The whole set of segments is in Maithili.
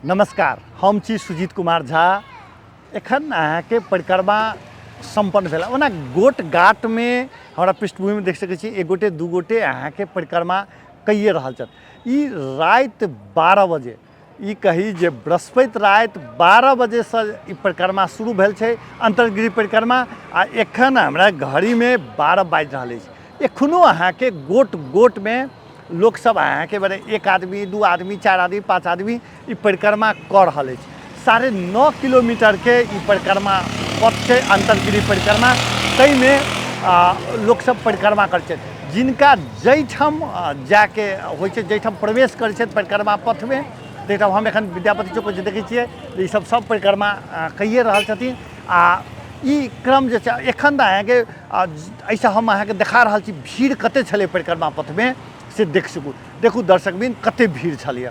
नमस्कार, हम छी सुजीत कुमार झा। एखन अहाँके परिक्रमा सम्पन्न भेल। ओना गोट गाटमे हमरा पृष्ठभूमिमे देख सकै छी एक गोटे दू गोटे अहाँके परिक्रमा कैए रहल छथि। ई राति 12 बजे, ई कही जे बृहस्पति राति 12 बजेसँ ई परिक्रमा शुरू भेल छै, अन्तर्गृह परिक्रमा, आ एखन हमरा घड़ीमे 12 बाजि रहल अछि। एखनो अहाँके गोट गोटमे लोकसभ अहाँके बड़े एक आदमी, दू आदमी, चारि आदमी, पाँच आदमी ई परिक्रमा कऽ रहल अछि। 9.5 किलोमीटरके ई परिक्रमा पथ छै, अन्तर्गृह परिक्रमा, ताहिमे लोकसभ परिक्रमा करै छथि। जिनका जाहिठाम जायके होइ छै, जाहिठाम प्रवेश करै छथि परिक्रमा पथमे, ताहिठाम हम एखन विद्यापति चौक जे देखै छियै, ई सब सब परिक्रमा कैए रहल छथिन। आ ई क्रम जे छै एखन तऽ अहाँके एहिसँ हम अहाँके देखा रहल छी भीड़ कते छलै परिक्रमा पथमे, से देख सकू। देखू दर्शकबिन कते भीड़ छलैए।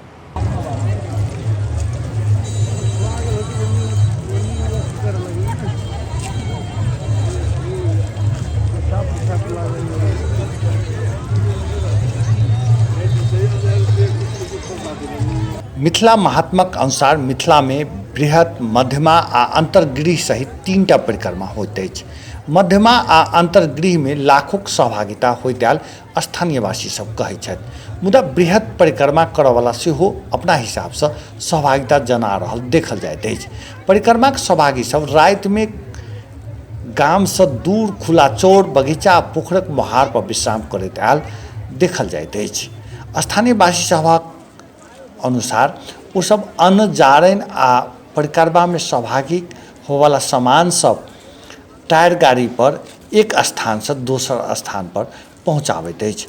मिथिला महात्मक अनुसार मिथिलामे बृहत, मध्यमा आ अन्तर्गृह सहित 3टा परिक्रमा होइत अछि। मध्यमा आ अन्तर्गृहमे लाखोक सहभागिता होइत आयल स्थानीयवासी सब कहैत छथि। मुदा बृहत परिक्रमा करऽवला सेहो अपना हिसाबसँ सहभागिता जना रहल देखल जाइत अछि। परिक्रमाक सहभागी सब रातिमे गामसँ दूर खुला चौर, बगीचा आ पोखरिक मोहार पर विश्राम करैत आयल देखल जाइत अछि। स्थानीयवासी सभक अनुसार ओसभ अन्न, जारनि आ परिक्रमामे सहभागी होबऽवला सामान सब टायर गाड़ी पर एक स्थानसँ दोसर स्थान पर पहुँचाबैत अछि।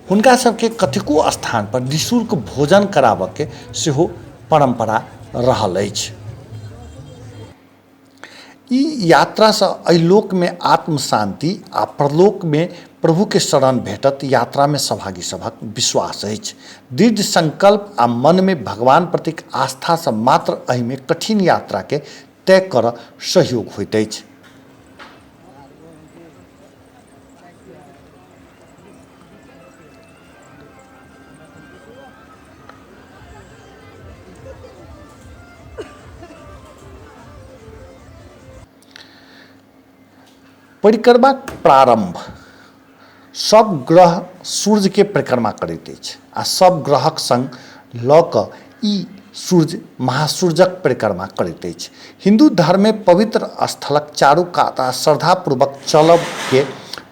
हुनका सबके कतेको स्थान पर निःशुल्क भोजन कराबऽके सेहो परम्परा रहल अछि। ई यात्रासँ एहि लोकमे आत्मशान्ति आ परलोकमे प्रभुके शरण भेटत यात्रामे सहभागी सभक विश्वास अछि। दृढ़ संकल्प आ मनमे भगवान प्रतिक आस्थासँ मात्र एहिमे कठिन यात्राके तय करऽ सहयोग होइत अछि। परिक्रमाक प्रारम्भ सब ग्रह सूर्यके परिक्रमा करैत अछि आ सब ग्रहक सङ्ग लऽ कऽ ई सूर्य महासूर्यक परिक्रमा करैत अछि। हिन्दू धर्ममे पवित्र स्थलक चारू कात आ श्रद्धापूर्वक चलबके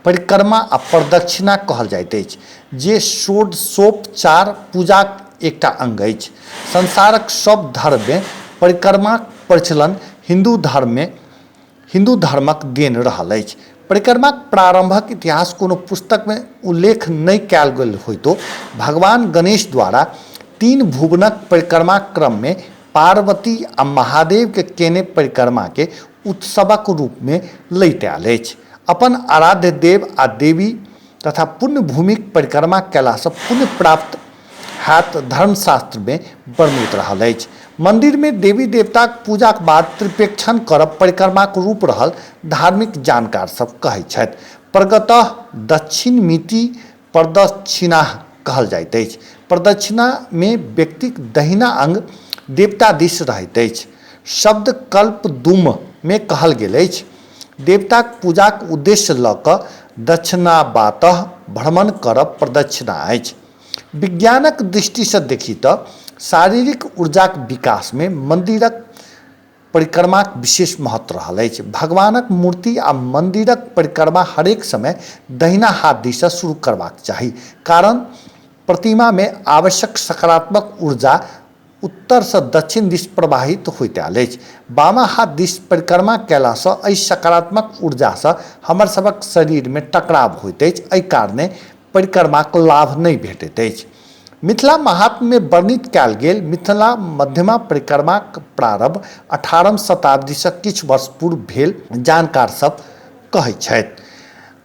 परिक्रमा आ प्रदक्षिणा कहल जाइत अछि, जे षोडशोपचार पूजाक एकटा अङ्ग अछि। संसारक सब धर्ममे परिक्रमाक प्रचलन हिन्दू धर्ममे हिन्दू धर्मक देन रहल अछि। परिक्रमाक प्रारम्भक इतिहास कोनो पुस्तकमे उल्लेख नहि कयल गेल होइतो भगवान गणेश द्वारा तीन भुवनक परिक्रमाक क्रममे पार्वती आ महादेवके केने परिक्रमाके उत्सवक रूपमे लैत आयल अछि। अपन आराध्य देव आ देवी तथा पुण्य भूमिक परिक्रमा कयलासँ पुण्य प्राप्त हैत धर्मशास्त्रमे वर्णित रहल अछि। मन्दिरमे देवी देवताक पूजाक बाद त्रिपेक्षण करब परिक्रमाक रूप रहल धार्मिक जानकार सब कहैत छथि। प्रगतः दक्षिण मिति प्रदक्षिणाः कहल जाइत अछि। प्रदक्षिणामे व्यक्तिक दहिना अंग देवता दिस रहैत अछि। शब्द कल्पदुममे कहल गेल अछि। देवताक पूजाक उद्देश्य लऽ कऽ दक्षिणाबातः भ्रमण करब प्रदक्षिणा अछि। विज्ञानक दृष्टिसँ देखी तऽ शारीरिक ऊर्जाक विकासमे मन्दिरक परिक्रमाक विशेष महत्व रहल अछि। भगवानक मूर्ति आ मन्दिरक परिक्रमा हरेक समय दहिना हाथ दिससँ शुरू करबाक चाही, कारण प्रतिमामे आवश्यक सकारात्मक ऊर्जा उत्तरसँ दक्षिण दिस प्रवाहित होइत आयल अछि। बामा हाथ दिस परिक्रमा कयलासँ एहि सकारात्मक ऊर्जासँ हमर सभक शरीरमे टकराव होइत अछि, एहि कारणे परिक्रमाक लाभ नहि भेटैत अछि। मिथिला महात्म्यमे वर्णित कयल गेल मिथिला मध्यमा परिक्रमाक प्रारम्भ 18म शताब्दीसँ किछु वर्ष पूर्व भेल जानकार सब कहैत छथि।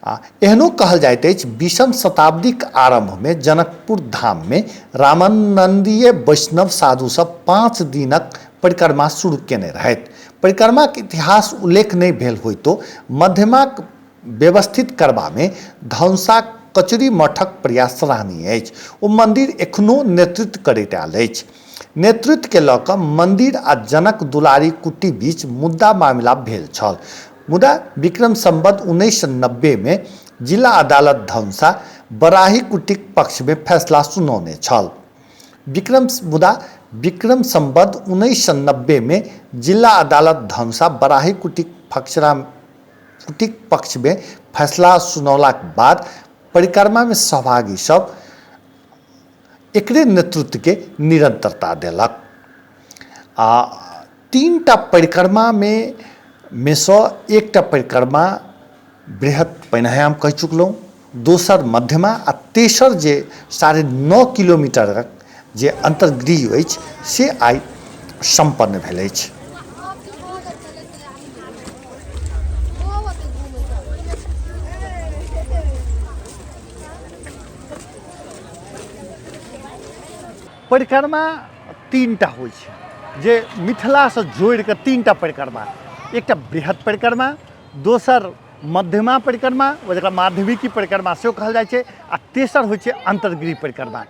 आ एहनो कहल जाइत अछि 20म शताब्दीक आरम्भमे जनकपुर धाममे रामानन्दीय वैष्णव साधुसभ 5 दिनक परिक्रमा शुरू केने रहथि। परिक्रमाक इतिहास उल्लेख नहि भेल होइतो मध्यमाक व्यवस्थित करबामे धनुषाक कचरी मठक प्रयास सराहनीय अछि। ओ मन्दिर एखनो नेतृत्व करैत आयल अछि। नेतृत्वके लऽ कऽ मन्दिर आ जनक दुलारी कुट्टी बीच मुद्दा मामिला भेल छल। मुदा विक्रम संवत 1990मे जिला अदालत धनुषा बराही कुट्टीक पक्षमे फैसला सुनौने छल। विक्रम मुदा विक्रम संवत 1990मे जिला अदालत धनुषा बराही कुट्टीक फक्सरा कुटीक पक्षमे फैसला सुनौलाक बाद परिक्रमामे सहभागी सब एकरे नेतृत्वके निरन्तरता देलक। आ तीनटा परिक्रमामे मेसँ एकटा परिक्रमा बृहत पहिनहि हम कहि चुकलहुँ, दोसर मध्यमा आ तेसर जे 9.5 किलोमीटरक जे अन्तर्गृह अछि से आइ सम्पन्न भेल अछि। परिक्रमा तीनटा होइ छै जे मिथिलासँ जोड़िकऽ तीनटा परिक्रमा, एकटा बृहत परिक्रमा, दोसर मध्यमा परिक्रमा जकरा माध्यमिकी परिक्रमा सेहो कहल जाइ छै, आ तेसर होइ छै अन्तर्गृह परिक्रमा।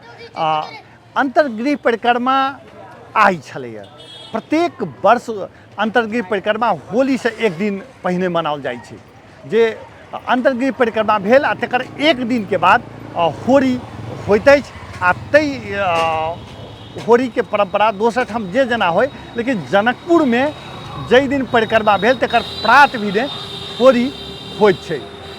अन्तर्गृह परिक्रमा आइ छलैए। प्रत्येक वर्ष अन्तर्गृह परिक्रमा होलीसँ एक दिन पहिने मनाओल जाइ छै, जे अन्तर्गृह परिक्रमा भेल आ तकर एक दिनके बाद होरी होइत अछि। आ ताहि होरीके परम्परा दोसर ठाम जे जेना होइ, लेकिन जनकपुरमे जाहि दिन परिक्रमा भेल तकर प्रात भेने होरी होइत छै।